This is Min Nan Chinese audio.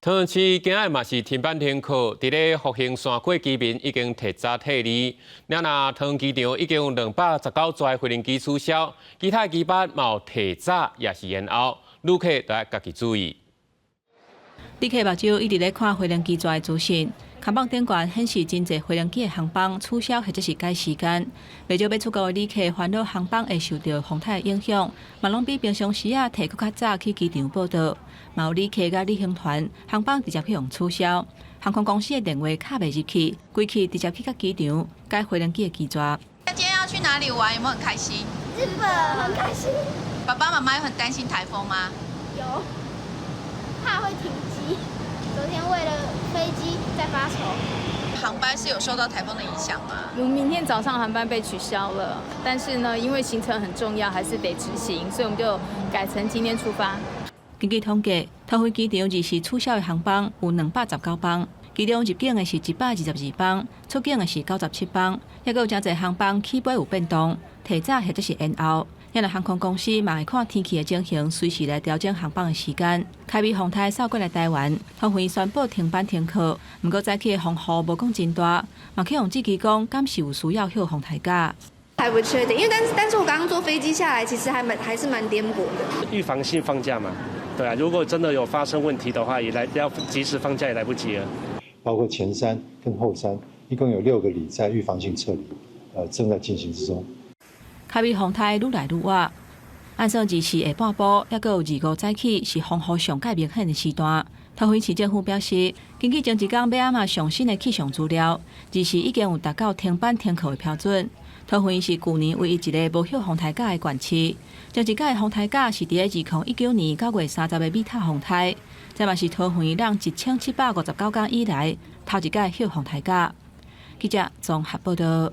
桃園市今仔日嘛是停班停課，佇咧復興山區居民已經提早撤離。咱若桃園機場已經有219座飛行機取消，其他機班嘛有提早抑是延後，旅客都愛家己注意。旅客目睭一直咧看飛行機紙的資訊，看板頂懸顯示真濟飛行機的航班取消或者是改時間。袂少欲出國的旅客煩惱航班會受著風颱的影響，嘛攏比平常時仔提閣較早去機場報到。嘛有旅客佮旅行團航班直接去予取消，航空公司的電話敲袂入去，規氣直接去到機場改飛行機的機紙。今天要去哪裡玩？有沒有很開心？日本很開心。爸爸媽媽有很擔心颱風嗎？有，怕會停機。昨天為了飛機在發愁。航班是有受到颱風的影響嗎？我們明天早上航班被取消了，但是呢，因為行程很重要，還是得執行，所以我們就改成今天出發。根據統計，桃園機場二時取消的航班有219班，其中入境的是122班，出境的是97班，抑閣有誠濟航班起飛有變動，提早或者是延後。因為航空公司嘛會看天氣的情形，隨時來調整航班的時間。凱美風颱掃過來台灣，桃園宣布停班停課。毋過早起的風雨無講真大，嘛去予質疑講，敢是有需要歇風颱假？還不確定，因為但是我剛剛坐飛機下來，其實還是蠻顛簸的。預防性放假嘛，對啊，如果真的有發生問題的話，也來要及時放假也來不及了。包括前山跟後山，一共有六個里在預防性撤離，正在進行之中。凱美風颱愈來愈倚，按算24下半晡，抑閣有25早起是風雨上蓋明顯的時段。桃園市政府表示，根據前一工欲暗仔上新的氣象資料，24已經有達到停班停課的標準。桃園是舊年唯一一个無歇風颱假的縣市。前一屆的風颱假是佇咧2019年9月30的米塔風颱，這嘛是桃園人1759工以來頭一屆歇風颱假。記者綜合報道。